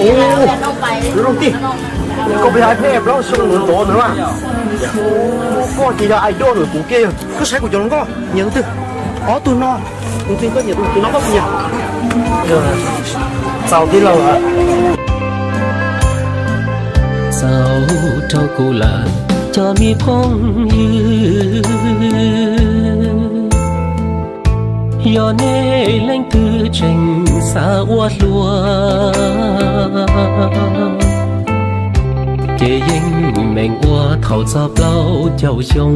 Ub, zoo tij, koj puas yog ib peb plaub xyoo ntawd ntawd na? Koj ces yog idol ntawm kuv kiag, koj saib kuv cov hluas nkauj nyiam tus twg? Ob tug no, tus twg koj nyiam, tus no koj puas nyiam? Txaus tij laug. Txaus rau kuv lawm cov me phooj ywg, yog nej leej twg tseem xav ua hluas, ces yeej meem ua thaum txog plaub caug xyoo.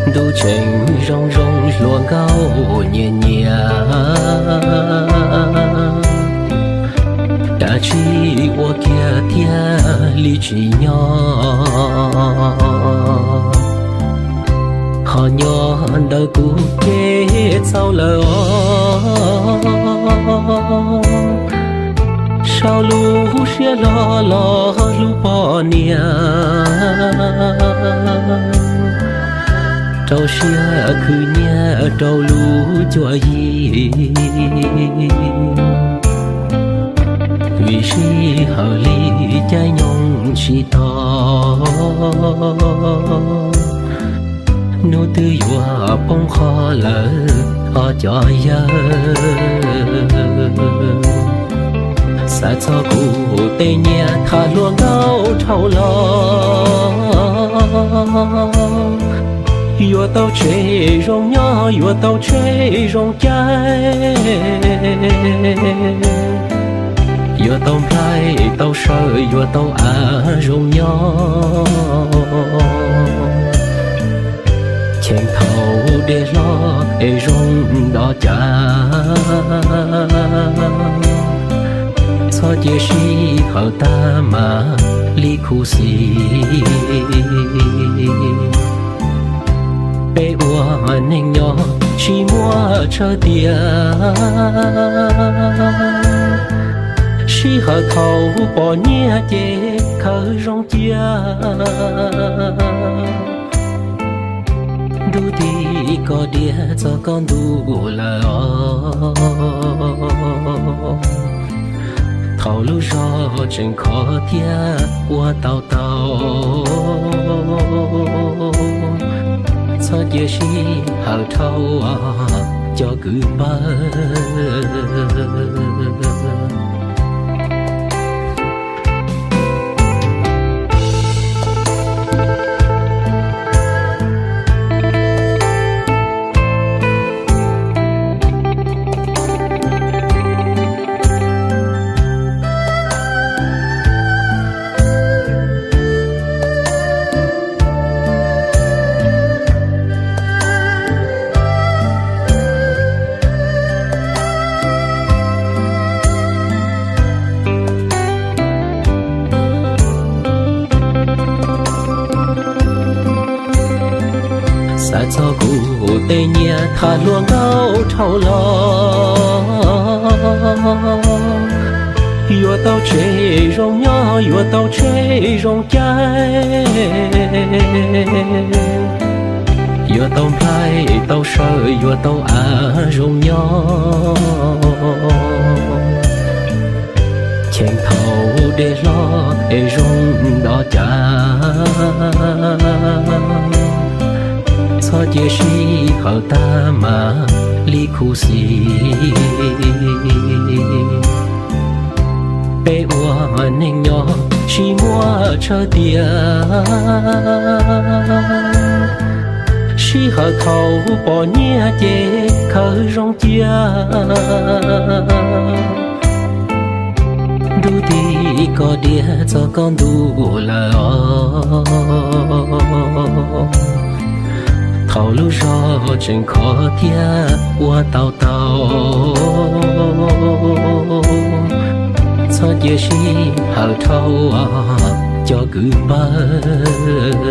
Ntuj tseem zoo zoo hluas nkauj nyiam nyiam, dab tsi ua kiag thiaj li tsim nyog. Ho nyob ntawm kuv ces txaus lawm os. Sau lub siab loj los hlub poj niam, rau siab khwv nyiaj rau lub cuab yig. Vim sij hawm li caij nyoog tsis tau, hnub twb yuav poob qho lawm os cov yawg. Xav txog kuv tej nyiam tham hluas nkauj dhau los, yuav tau tsev zoo nyob, yuav tau tsev zoo caij, yuav tau nplaig tau sawv, yuav tau av zoo nyob. Cheem thaum dej hlob es zoo nto cas, txhob cia sij hawm tag mas li khuv xim. Peb ua neeg nyob tsis muaj tsawg tiam, sij hawm thaum pom nyiaj ces khaws zoo cia. Ntuj tim koj diav txog koj ntuj lawm os. Thaum lub zog tseem khov thiab ua tau tau, txhob cia sij hawm dhau cov kwv npawg. Xav txog kuv tej nyiam tham hluas nkauj dhau los, yuav tau tsev zoo nyob, yuav tau tsev zoo caij, yuav tau nplaig tau sawv, yuav tau av zoo nyob. Cheem thaum dej hlob es zoo nto cas, txhob cia sij hawm tag mas li khuv xim. Peb ua neeg nyob tsis muaj tsawg tiam, sij hawm thaum pom nyiaj ces khaws zoo cia. Ntuj tim koj diav txog koj ntuj lawm os. Thaum lub zog tseem khov thiab ua tau tau, txhob cia sij hawm dhau cov kwv npawg.